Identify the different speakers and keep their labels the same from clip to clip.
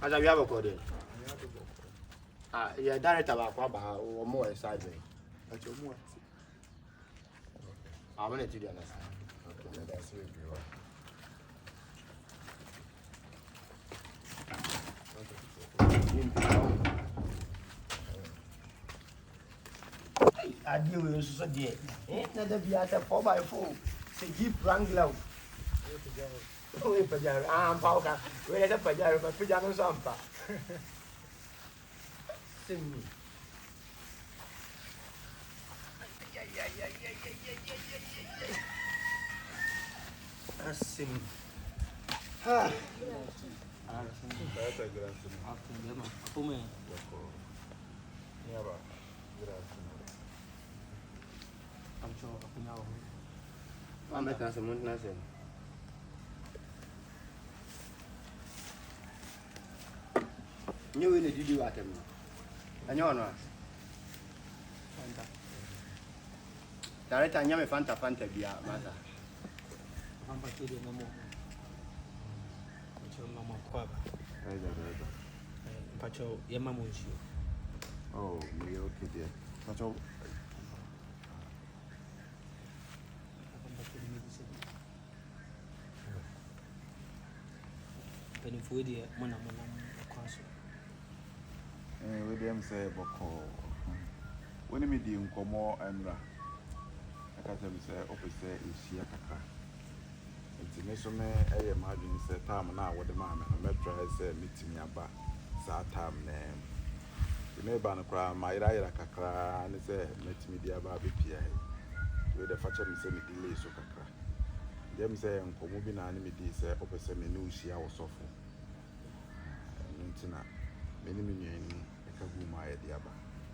Speaker 1: Asa wia bɔkɔ deɛ. Ah, yɛ director baako aba ha, wɔn wɔ side bɛn. Ah, wɔn na ti dua n'ase. Okay, mɛda ase bebree wa. Adeɛ wei nso so deɛ, eh, na da biara sɛ 4 by 4 sɛ Jeep Wrangler o. Wei pagya ah, ampa wo ka. Wei deɛ sɛ pagya ma pagya no nso ampa. Sɛ mi. Asɛm. Ha. Nyɛ wei na didi wɔ atɛm no. Ɛnyɛ ɔno a. Fanta. Director nyɛ me Fanta Fanta bia masa.
Speaker 2: Fanta kye deɛ mɛmɔ. Mpakyɛw mama kɔ aba. Mpakyɛw yɛma mo nsuo.
Speaker 3: Oh, meyɛ okay deɛ. Mpakyɛw.
Speaker 2: Mpanimfoɔ deɛ mo na mo nam kwan so.
Speaker 3: Eh, wei deɛ sɛ bɔkɔɔ. Wo ne me di nkɔmmɔ nnora. Ɛka kyerɛ me sɛ wopɛ sɛ yɛhyia kakra. Nti me nso me ɛyɛ m'adwene sɛ time no a wode maa me no mɛtry sɛ mɛtumi aba saa time no ara mu. Nti meba no koraa mayerayera kakra ne sɛ mɛtumi de aba abɛpia ha yi. Nti wei deɛ fa kyɛ me sɛ me delay so kakra. Nti ɛm sɛ nkɔmmɔ bi na ne me dii sɛ wopɛ sɛ me ne wo hyia wɔ sɔfo. Ɛno nti na me ne me nua yi ɛka gu mu a yɛde aba.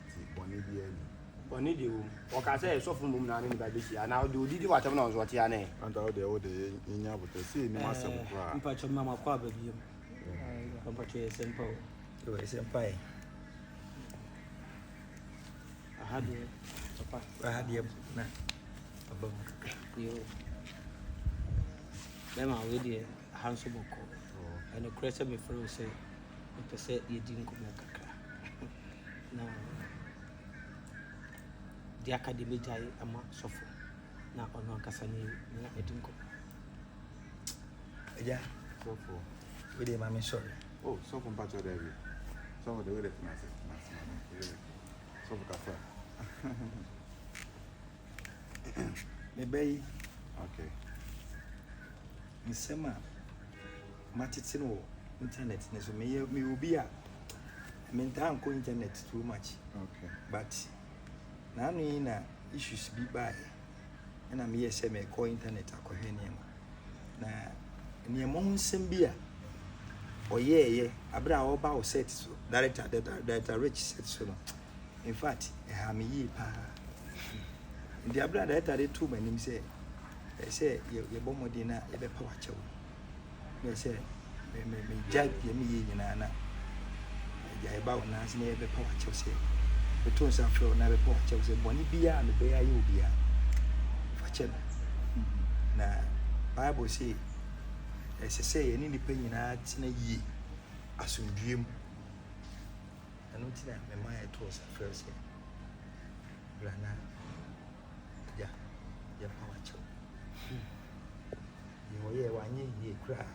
Speaker 3: Nti bɔne biara nni mu.
Speaker 1: Bɔne deɛ wɔ mu. Ɔka sɛ sɔfo mmom na ne ne ba bɛhyia anaa ɔde odidi wɔ atɛm na ɔnso ɔte anɛ.
Speaker 3: Anta wo deɛ wo deɛ yɛnya abotɛ sɛ yɛnim asɛm koraa.
Speaker 2: Mpakyɛ mama kɔ aba biom. Mpakyɛ yɛ sɛ mpa o.
Speaker 4: Yɛ sɛ mpa yɛ.
Speaker 2: Aha deɛ papa.
Speaker 4: Aha deɛ na aba mu kakra.
Speaker 2: Yo. Bɛma wei deɛ aha nso bɔkɔ. Ɛnokorɛ sɛ mefrɛ wo sɛ mepɛ sɛ yɛdi nkɔmmɔ kakra. Na deɛ aka deɛ mɛgyae ama sɔfo na ɔno ankasa ne ne adi nkɔmmɔ.
Speaker 4: Agya,
Speaker 3: Sɔfo.
Speaker 4: wei deɛ ma me sɔre.
Speaker 3: Oh, sɔfo mpakyɛ daabi. Sɔfo de wei de tena ase, tena ase ma me. Wei de. Sɔfo kasa.
Speaker 4: Meba yi,
Speaker 3: Okay.
Speaker 4: nsɛm a matete no wɔ internet ne so meyɛ meyɛ obi a mentaa nkɔ internet too much
Speaker 3: Okay.
Speaker 4: but n'ano yi na issues bi baeɛ ɛna meyɛ sɛ mekɔ internet akɔhwɛ nneɛma na nneɛma ho nsɛm bi a ɔyɛɛyɛ abere a ɔba wo set so director director rich set so no in fact ɛha me yie paa nti abere a director de too m'anim sɛ ɛsɛ yɛbɔ mmɔden na yɛbɛpa wakyɛw na ɛsɛ megya deɛ meyɛ nyinaa na agya yɛba wo nan ase na yɛbɛpa wakyɛw sɛ meto nsa frɛ wo na yɛbɛpa wakyɛw sɛ bɔne biara a mebɛyɛ ayɛ wo biara fa kyɛ me na bible se ɛsɛ sɛ yɛne nnipa nyinaa tena yie asomdwie mu ɛno nti na mema yɛto nsa frɛ wo sɛ bra na agya yɛmpa wakyɛw deɛ ɔyɛ wanyɛ yie koraa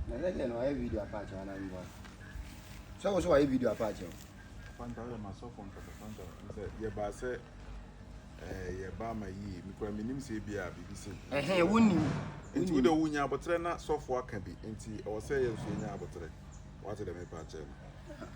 Speaker 1: Na sɛ deɛ no wayɛ video apa akyɛw anaa mboa. Sɛ wo so wayɛ video apa akyɛw.
Speaker 3: Fanta wode ma sɔfo nkasa Fanta sɛ yɛbaa sɛ eh, yɛba ama yie mekura menim sɛ ebia biribi sɛ
Speaker 1: Ɛhɛn wonim.
Speaker 3: nti wode wonya aboterɛ na sɔfo aka bi nti ɛwɔ sɛ yɛ nso yɛnya aboterɛ wate dɛ mepa akyɛ no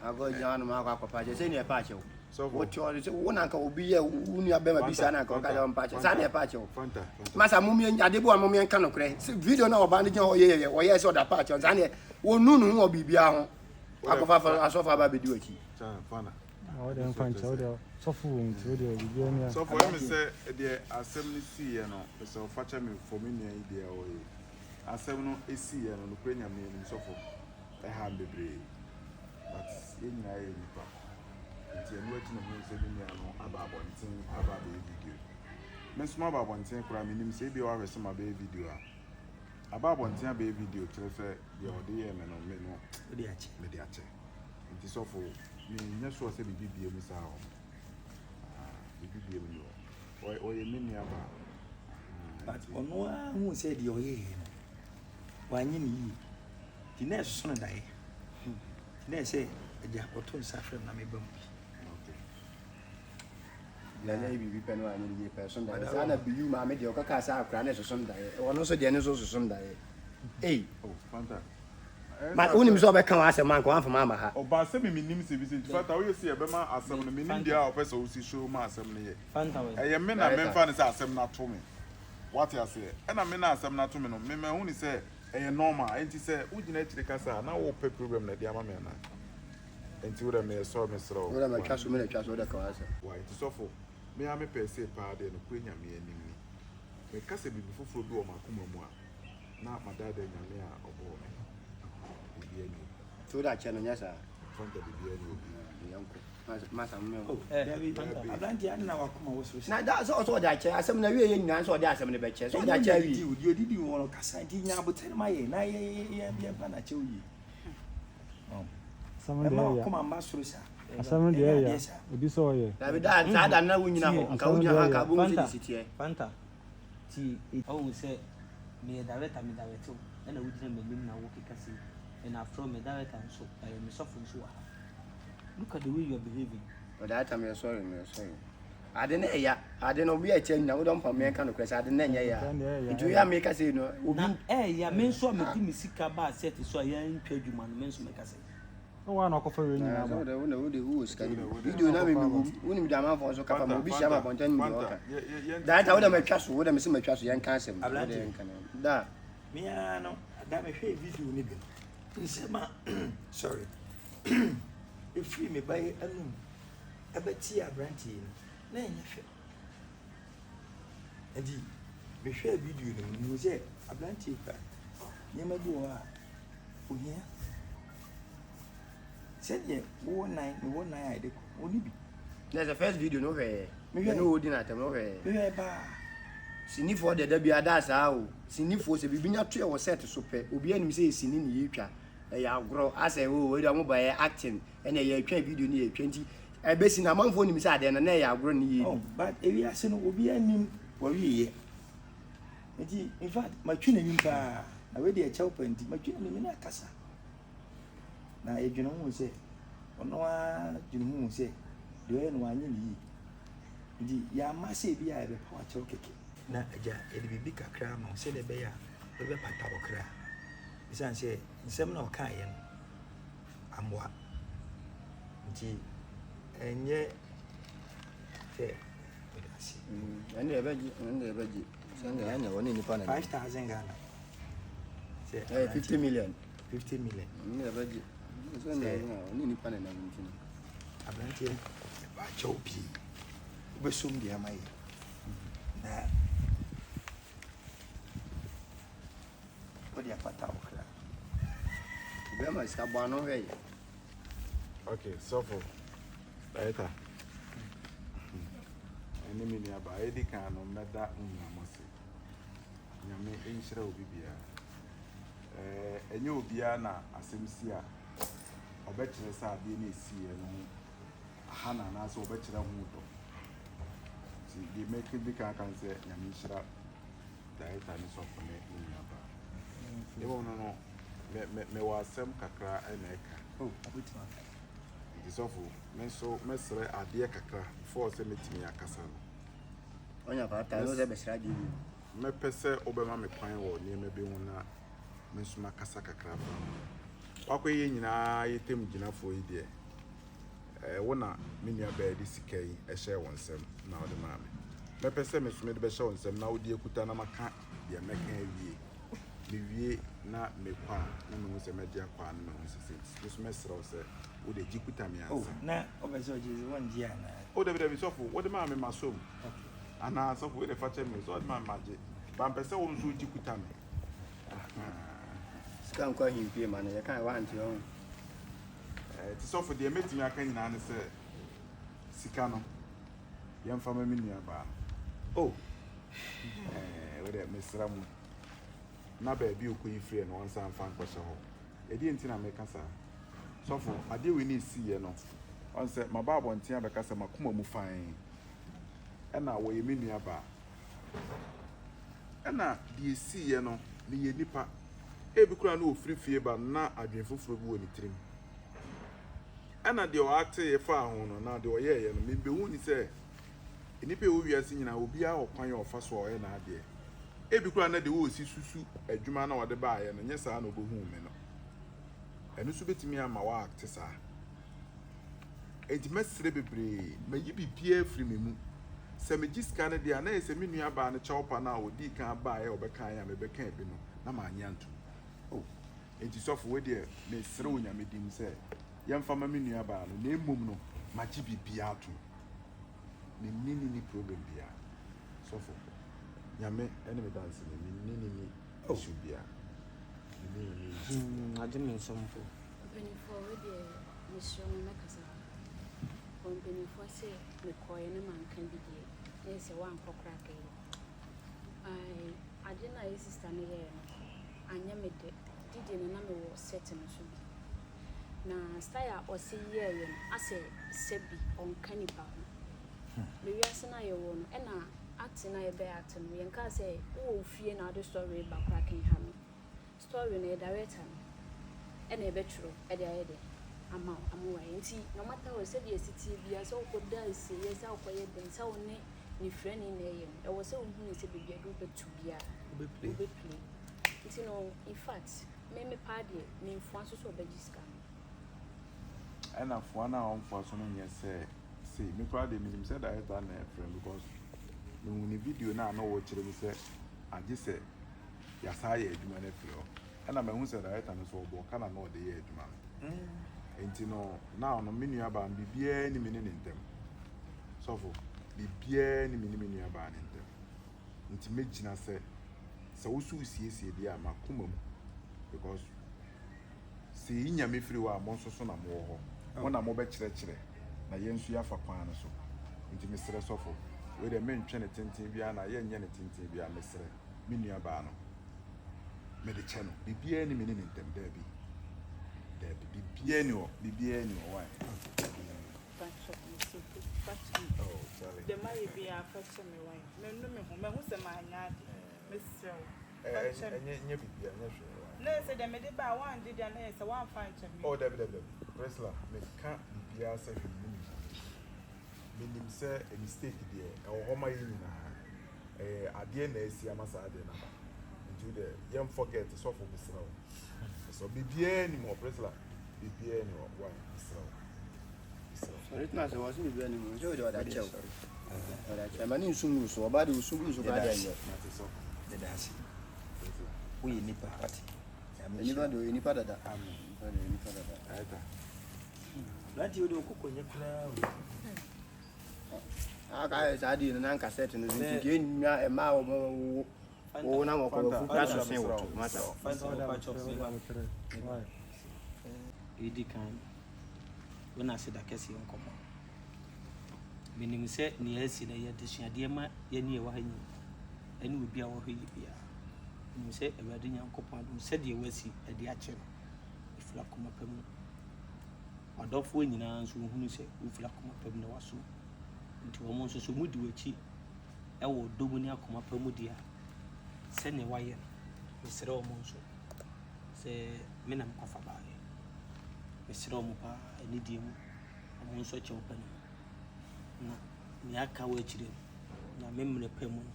Speaker 1: Akɔ gyina hɔ nom akɔ akɔpa akyɛw sɛ nea ɛpa akyɛw.
Speaker 3: Sɔfo.
Speaker 1: Wote hɔ sɛ wo na nka obi yɛ wo nua bɛma bi saa na nka ɔka sɛ ɔmpa akyɛw saa na ɛpa akyɛw.
Speaker 3: Fanta Fanta
Speaker 1: Masa mo mmiɛ ade bi wɔ mo mmiɛ nka nokorɛ sɛ video na ɔbaa no gyina hɔ yɛ yɛ ɔyɛ sɛ ɔda pa akyɛw saa neɛ wɔnu ne ho wɔ biribiara ho akɔfa fa asɔfo aba abɛdi w'akyi.
Speaker 3: Chan Fana
Speaker 5: Wode mfa nkyɛ wode sɔfo wɔ nti wode biribiara ni a.
Speaker 3: Sɔfo ɛmi sɛ deɛ asɛm no siiɛ no sɛ ɔfa kyɛ me fɔ me nua yi deɛ ɔyɛ asɛm no esiiɛ no nokorɛ nyame anim sɔfo ɛha me bebree but yɛn nyinaa yɛ nipa nti ɛno akyi na mehu sɛ me nua no aba abɔnten aba abɛyɛ video. Me nso maba abɔnten koraa menim sɛ ebia wahwɛ sɛ mabɛyɛ video a. Aba abɔnten abɛyɛ video kyerɛ sɛ deɛ ɔde yɛɛ me no me no
Speaker 4: Wode akyɛ.
Speaker 3: mede akyɛ. Nti sɔfo menyɛ sure sɛ biribi bie mu saa wɔ hɔ. Ah, biribi bie mu ni hɔ. Ɔyɛ ɔyɛ me nua baa. Ah,
Speaker 4: But
Speaker 3: nti
Speaker 4: ɔno ara hu sɛ deɛ ɔyɛeɛ no, wanyɛ no yie. Nti na ɛsoso no daeɛ. Nti na ɛsɛ agya ɔto nsa frɛ me na meba mu bi.
Speaker 3: okay.
Speaker 1: Na nyɛ biribi pɛ no anyɛ ne yie pɛ ɛso daeɛ. Saa na Biyu maame deɛ ɔkɔkaa sɛ akora no ɛsoso no daeɛ. Ɔno nso deɛ no nso soso no daeɛ. Ei.
Speaker 3: Oh, Fanta.
Speaker 1: Ma wonim sɛ ɔbɛka w'asɛm anka wamfa ma ama ha.
Speaker 3: Ɔbaa sɛ me menim sɛ bi sɛ nti Fanta woyɛ sɛ yɛbɛma asɛm no menim deɛ a ɔpɛ sɛ wosi show ma asɛm no yɛ. Ɛyɛ me na memfa no sɛ asɛm no ato me. Wate aseɛ? Ɛna me na asɛm no ato me no me mahu ne sɛ ɛyɛ normal. Ɛnti sɛ wogyina akyire kasa a na wopɛ problem na ɛde ama me anaa? Ɛnti wodɛ meyɛ sorry mesrɛ wo.
Speaker 1: Wodɛ matwa so me na twa so wodɛ ka w'asɛm.
Speaker 3: Why? Nti sɔfo me ara mepɛɛ sei paa deɛ nokorɛ Nyame anim ni. Meka sɛ biribi foforɔ bi wɔ m'akoma mu a na madaadaa Nyame a ɔbɔɔ me. Biribiara ni hɔ.
Speaker 1: Nti wode akyɛ no nyɛ saa?
Speaker 3: Fanta biribiara ni hɔ bio.
Speaker 1: Yɛnkɔ. Masa mo mɛnkɔ.
Speaker 4: Oh, dabi, aberanteɛ ade na wakoma wɔ soro
Speaker 1: Na da sɛ ɔsɛ ɔde akyɛ asɛm na wie yɛ nyinaa sɛ ɔde asɛm no bɛkyɛ sɛ ɔde akyɛ awie.
Speaker 4: Deɛ ɔdidi wɔ no kasa nti nya abotare ma yɛ na yɛ yɛ yɛmfa no akyɛ wo yie.
Speaker 5: Asɛm no deɛ
Speaker 4: Ɛma
Speaker 5: ɛya.
Speaker 4: wakoma mma soro saa.
Speaker 5: Asɛm no deɛ
Speaker 4: Ɛnyɛ
Speaker 5: ɛya.
Speaker 4: adeɛ saa.
Speaker 5: Obi sɛ ɔyɛ.
Speaker 1: Dabi da saa da no na wonyina hɔ nka
Speaker 5: Asɛm no
Speaker 1: wogyina
Speaker 5: deɛ
Speaker 1: hɔ anka
Speaker 5: ɛya.
Speaker 1: wobɛhu sɛ
Speaker 2: Fanta,
Speaker 1: de si teɛ.
Speaker 2: Fanta, tie. Ɔhu sɛ meyɛ director me direct wo ɛna wogyina m'anim na wokeka sei and after all me director nso ɛyɛ me sɔfo nso wɔ ha look at the way you are behaving.
Speaker 1: Oh director meyɛ sorry meyɛ sorry. Ade no ɛya ade no obi a ɛkyɛ nyina wode ɔmpa meɛnka nokorɛ sɛ ade no ɛnyɛ ya nti woyɛ a meka sei no obi.
Speaker 2: Na ɛɛya me nso a mede me sika baa set so a yɛantwa adwuma no me nso mɛka sɛ.
Speaker 5: Na woa na ɔkɔfa wei nyinaa ba.
Speaker 1: Wode wode wowɔ sika no bi video na me mewom wonim deɛ amanfoɔ nso ka fa ma obi hyia ma abɔnten nim deɛ ɔka director wode matwa so wode mese matwa so yɛnka asɛm wode yɛnka no da.
Speaker 4: Me ara no da mehwɛɛ video no bi no nsɛm a sorry ɛfiri me ba yi anum ɛbɛtee aberanteɛ yi no na ɛnyɛ fɛ nti mehwɛɛ video no mu mehu sɛ aberanteɛ yi kura nneɛma bi wɔ hɔ a ohia sɛdeɛ wowɔ nan mewɔ nan a yɛde kɔ ɔni bi.
Speaker 1: Na sɛ first video no wohwɛɛ
Speaker 4: Mehwɛɛ.
Speaker 1: ɛne wɔdi no atɛm no wohwɛɛ.
Speaker 4: Mehwɛɛ paa.
Speaker 1: Sinifoɔ deɛ da biara da saa o sinifoɔ sɛ biribi nya to yɛ wɔ set so pɛ obiara nim sɛ yɛ sini ne yɛtwa ɛyɛ agorɔ asɛ o wei deɛ ɔmo ba yɛ acting ɛna yɛtwa video ne yɛtwa nti ɛbɛsi no amanfoɔ nim sɛ adeɛ no na ɛyɛ agorɔ ne yɛdi.
Speaker 4: Oh, but ewiase no obiara nim wɔwieɛ nti in fact matwi n'anim paa na wei deɛ ɛkyɛw paa nti matwi n'anim ne akasa na yɛdwene ho sɛ ɔno ara dwene ho sɛ deɛ ɔyɛ no wanyɛ ne yie nti yɛama sɛ ebi a yɛbɛpa wakyɛw kɛkɛ na agya yɛde biribi kakra ama wo sɛdeɛ ɛbɛyɛ a wobɛpata wo kra ɛsiane sɛ nsɛm na ɔkaeɛ no ammoa nti ɛnyɛ sɛ meda ase.
Speaker 1: Ɛnde ɛbɛgye ɛnde ɛbɛgye sɛnde ɛnyɛ wɔne nipa na.
Speaker 4: 5000 Ghana.
Speaker 1: Sɛ ɛyɛ 50 million.
Speaker 4: 50 million.
Speaker 1: Ɛnde ɛbɛgye sɛnde ɛnyɛ wɔne nipa na nam nti no.
Speaker 4: Aberanteɛ ɛba akyɛw pii wobɛsom deɛ ama yɛ na wode apata wo kra.
Speaker 1: Bɛma sika bɔ ano hwɛ yi.
Speaker 3: Okay, sɔfo, director, ɛne me nuabaa, edi kan no mɛda mo nyinaa mo ase. Nyame nhyira obi biara. Ɛɛ, ɛnyɛ obiara na asɛm si a ɔbɛkyerɛ sɛ adeɛ no esiiɛ no ho aha no anaasɛ ɔbɛkyerɛ ho dɔ. Nti deɛ mɛka di kan aka ne sɛ Nyame nhyira director ne sɔfo ne me nuabaa. Mmom no no, me me mewɔ asɛm kakra na ɛka.
Speaker 4: Oh, wobɛtumi aka.
Speaker 3: Nti sɔfo, me nso mɛsrɛ adeɛ kakra before sɛ mɛtumi akasa no.
Speaker 1: Ɔnya pata, ɛno sɛ bɛsrɛ adeɛ bi.
Speaker 3: Mɛpɛ sɛ wobɛma me kwan wɔ nneɛma bi ho na me nso makasa kakra afa ho. Wakɔyɛ yɛn nyinaa yɛ tam gyinafoɔ yi deɛ, ɛɛ wo na me nua baa de sika yi hyɛɛ wo nsam na wode maa me. Mɛpɛ sɛ me nso mede bɛhyɛ wo nsam na wode akuta na maka deɛ mɛka awie. Mewie na mekɔ a, na mehu sɛ mɛgye akɔ a na mehu sɛ sɛ nti me nso mɛsrɛ wo sɛ wode gye kuta me
Speaker 4: Oh,
Speaker 3: ansa.
Speaker 4: na wopɛ sɛ ɔgye sɛ wɔngye anaa?
Speaker 3: Oh, dabi dabi sɔfo, wode maa me masɔ mu. Anaa sɔfo wei de fa kyɛ me o, sɛ wode maa me magye. Ba mpɛ sɛ wo nso wogye kuta me.
Speaker 1: Sika nkɔ ahempie ma no, yɛkae woante ɔho.
Speaker 3: Eh, ti sɔfo deɛ mɛtumi aka nyinaa ne sɛ sika no yɛmfa ma me nua baa no.
Speaker 4: Oh.
Speaker 3: Ɛɛ, wo deɛ mesrɛ mo, na baabi a ɔkɔyi firiɛ no ɔnsan mfa nkɔhyɛ hɔ. Ɛdeɛn nti na meka saa? Sɔfo, adeɛ wei na ɛsiiɛ no, ɔn sɛ maba abɔnten abɛka sɛ m'akoma mu fann, ɛna wɔyɛ me nuabaa. Ɛna deɛ ɛsiiɛ no, meyɛ nipa. Ebi koraa na ɔfiri fie ba no, na adwene foforɔ bi wɔ ne tirim. Ɛna deɛ ɔacteeɛ faa ho no, anaa deɛ ɔyɛeɛ no, mebɛhu ne sɛ nnipa a ɛwɔ wiase nyinaa, obiara wɔ kwan a ɔfa so a ɔyɛ n'adeɛ. Ebi koraa na deɛ ɔresi susu adwuma no a ɔde baeɛ no, nyɛ saa na ɔbɛhuu me no. Ɛno nso bɛtumi ama woaacte saa. Enti mɛsrɛ bebree, mayi biribiara afiri me mu. Sɛ megye sika no deɛ a, na ɛyɛ sɛ me nuabaa no kyɛwpa no a ɔdii kan baeɛ a ɔbɛkaeɛ a mebɛkaa bi no, na mannye antom. Oh, enti sɔfo, wei deɛ mesrɛ wɔ Nyame din mu sɛ yɛmfa ma me nuabaa no, na mmom no, magye biribiara atom. Me ne no nni problem biara. Sɔfo, Nyame ne me danseni, me ne no nni issue biara. Me ne no nni issue biara.
Speaker 2: Hmm, agye me nsam mpo.
Speaker 6: Mpaninfoɔ wei deɛ mesrɛ mo mɛkasa kakra. Wɔ mpaninfoɔ se mekɔeɛ na manka bi deɛ na yɛ sɛ woankɔ koraa ka yi. Ae adeɛ no a yɛ sister no yɛɛ no anyɛ me dɛ. Didi no na mewɔ set no so bi. Na style a ɔse yɛɛyɛ no asɛ sɛbi ɔnka nipa ho. Me wiase no a yɛwɔ no ɛna acting no a yɛbɛ act no yɛnkaa sɛ wowɔ wo fie na wode story ba koraa kenha no. Story no yɛ director no ɛna ɛbɛtwerɛ ɛde ayɛ dɛ ama wo ama wayɛ nti no matter what sɛdeɛ ɛsi teɛ biara sɛ wokɔda asieɛ sɛ wokɔyɛ dɛn sɛ wo ne ne firani na ɛyɛ no ɛwɔ sɛ wohunu sɛ baabi a ɛde wobɛto biara wobɛplay nti no in fact me me paa deɛ memfoa nso sɛ ɔbɛgye sika no.
Speaker 3: Ɛna foa no a ɔmfoa so no nyɛ sɛ sei me koraa deɛ menim sɛ director na ɛfrɛ me because mehu ne video no a na ɔkyerɛ mu sɛ agye sɛ yɛasan ayɛ adwuma no afiri hɔ. Ɛna mahu sɛ director no nso ɔbɔ ka na na ɔde yɛ adwuma no. Nti no now no me nuabaa no biribiara ni me ne ne ntam. Sɔfo, biribiara ni me ne me nuabaa no ntam. Nti mɛgyina sɛ sɛ wo so wosiesie deɛ a makoma mu because sɛ yɛyi Nyame firi hɔ a mo nso so na mowɔ hɔ. Mo na mobɛkyerɛkyerɛ na yɛn nso yɛafa kwan no so. Nti mesrɛ sɔfo, wei deɛ mentwe no tenten biara na yɛnyɛ no tenten biara mesrɛ. Me nuabaa no, mede kyɛ no. Biribiara nni me ne ne ntam. Daabi. Daabi. Biribiara nni hɔ. Biribiara nni hɔ. Why?
Speaker 7: Fakyɛ me so fakyɛ me.
Speaker 3: Oh, Charlie.
Speaker 7: Deɛ mayɛ biara fakyɛ me why? Manu me ho. Mahu sɛ manyɛ ade. Mesrɛ wo. Fakyɛ me.
Speaker 3: Ɛnyɛ nyɛ biribiara, nyɛ hwee. Why?
Speaker 7: Na ɛyɛ sɛ deɛ mede baa woangye deɛ na ɛyɛ sɛ woamfa ankyɛ me.
Speaker 3: Oh, dabi, dabi, dabi. Priscilla, meka biribiara sɛ hwee nni me ho. Menim sɛ mistake deɛ, ɛwɔ hɔ ma yɛn nyinaa. Ɛyɛ adeɛ na asi ama saa adeɛ no aba. Nti wo deɛ yɛn forget sɔfo mesrɛ wo. Mesrɛ wo biribiara nim hɔ Priscilla. Biribiara ni hɔ why mesrɛ wo. Mesrɛ wo.
Speaker 1: Sɔre tena ase wɔ se biribiara nim hɔ. Sɛ wo deɛ ɔde akyɛ wo. Ɔde akyɛ. Ɛma ne nsu ngu so. Ɔbaa deɛ osu gu so koraa deɛ ɛnyɛ.
Speaker 3: Mate sɔfo.
Speaker 4: Yɛda ase.
Speaker 3: Priscilla.
Speaker 4: Woyɛ nipa wate. Nyame
Speaker 1: Nipa
Speaker 4: nhyira
Speaker 1: deɛ ɔyɛ nipa dada.
Speaker 3: Amen.
Speaker 1: Nipa deɛ ɔyɛ nipa dada.
Speaker 3: Aita.
Speaker 4: Aberanteɛ wo deɛ wo koko nyɛ koraa o.
Speaker 1: Aka ayɛ saa deɛ no na nka set no so nti nka ɛnnya ɛma wɔn wo wo na wɔkɔ wafu kora so sen wo to masa.
Speaker 2: Ɛdi kan, wo na aseda kɛseɛ nkɔmmɔ. Menim sɛ nea asi no yɛ adesuadeɛ ma yɛne yɛwɔ ha nyinaa, ɛne obi a wɔhwɛ yɛ biara. Menim sɛ Awurade Nyankopɔn adom sɛdeɛ wasi de akyɛ no, ɛfiri akoma pa mu. W'adɔfoɔ nyinaa nso wɔhunu sɛ wofiri akoma pa mu na woasom. Nti wɔn nso so wɔdi w'akyi wɔ ɔdɔ mu ne akoma pa mu deɛ a, sɛdeɛ woayɛ no, mesrɛ wɔn nso sɛ me na mekɔfa baeɛ. Mesrɛ wɔn paa anidie mu, wɔn nso kyɛw pa no mu. Na nea aka wɔ akyire no, Nyame mmerɛ pa mu no,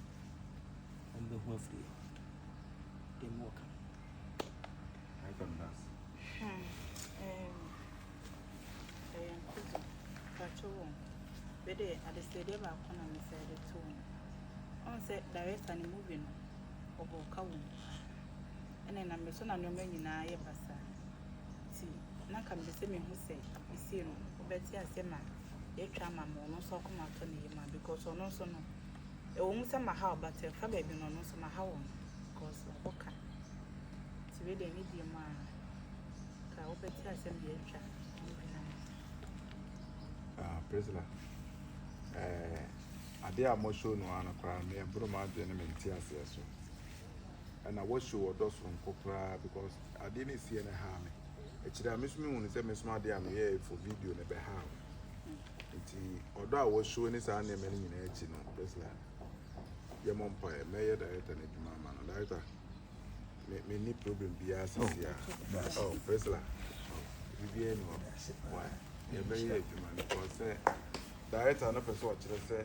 Speaker 2: wɔbɛhu afiri hɔ. Deɛ mewɔ ka no.
Speaker 7: Hmm ehm ɛyɛ nkozo mpakyɛw o wei deɛ adesrɛdeɛ baako na mesɛ de to wo no ɔhu sɛ director ne movie no ɔbɔɔ ka wɔ mu paa ɛna ɛnam me so na nneɛma nyinaa yɛ basaa nti na nka mepɛ sɛ mehu sɛ seesei no wobɛte aseɛ ma yɛatwa ama ma ɔno nso akoma atɔ ne yam a because ɔno nso no ɛwɔ mu sɛ mahaw but ɛfa baabi no ɔno nso mahaw ɔno because wabɔ ka. Nti wei deɛ ne deɛ mu a ka wobɛte asɛm deɛ atwa movie no ama.
Speaker 3: Ah, Priscilla, eh, Adeɛ a mo show no ara no koraa me ɛboro m'adwene ne me nteaseɛ so. Ɛna wɔ show ɔdɔ soronko koraa because adeɛ no ɛsiiɛ no ɛhaa me. Akyire a me nso me hunu sɛ me nso adeɛ a meyɛɛ for video no ɛbɛhaa wo. Nti ɔdɔ a wɔ show ne saa nneɛma no nyinaa akyi no Priscilla yɛmmɔ mpaeɛ mɛyɛ director no adwuma ama no. Director me me ni problem biara sisi a. Oh Priscilla oh biribiara ni hɔ. Why yɛbɛyɛ adwuma no because sɛ Director no pɛ sɛ ɔkyerɛ sɛ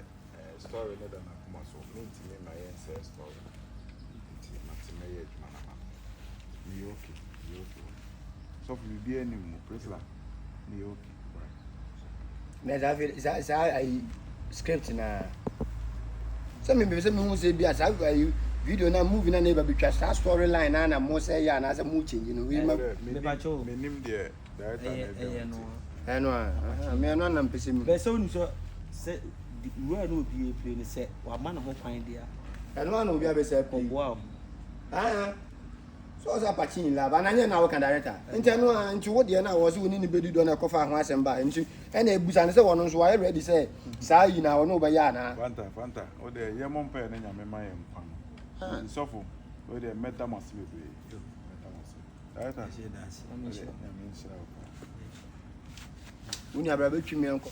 Speaker 3: story no da n'akoma so. Mentumi mma yɛnsɛe story no. Nti mate mɛyɛ adwuma no ama no. Meyɛ okay, meyɛ okay. Sɔfo biribiara nni mu. Priscilla, meyɛ okay. Bye.
Speaker 1: Na saa afei saa saa ayi script na sɛ mepɛ sɛ mehu sɛ bi a saa ayi video na movie na na ɛba betwa saa story line na na mo sɛ yɛ anaasɛ mo change no.
Speaker 3: Menim deɛ Director
Speaker 2: Ɛyɛ
Speaker 3: na
Speaker 2: ɛyɛ no a.
Speaker 1: Ɛno a, aha, me ɛno a na mpɛ sɛ mehu.
Speaker 2: Bɛ sɛ wonim sɛ sɛ wura no obi apue no sɛ wama ne ho kwan deɛ a.
Speaker 1: Ɛno a na obi abɛsɛ apue.
Speaker 2: Ɔboa wo.
Speaker 1: Ah, so ɔsɛ Apache in love, anaa nyɛ na woka director. Nti ɛno a, nti wo deɛ na wɔ sɛ wo ne ne bɛdi dɔ na ɛkɔfa ho asɛm ba. Nti ɛna ebusa no sɛ wɔno nso wayɛ ready sɛ saa yi na ɔne wobɛyɛ anaa.
Speaker 3: Fanta, Fanta, wo deɛ yɛmmɔ mpaeɛ na Nyame ma yɛn nkwa no. Nti sɔfo, wo deɛ mɛda mo ase bebree. Mɛda mo ase.
Speaker 1: Wo nua bra bɛtwi me nkɔ.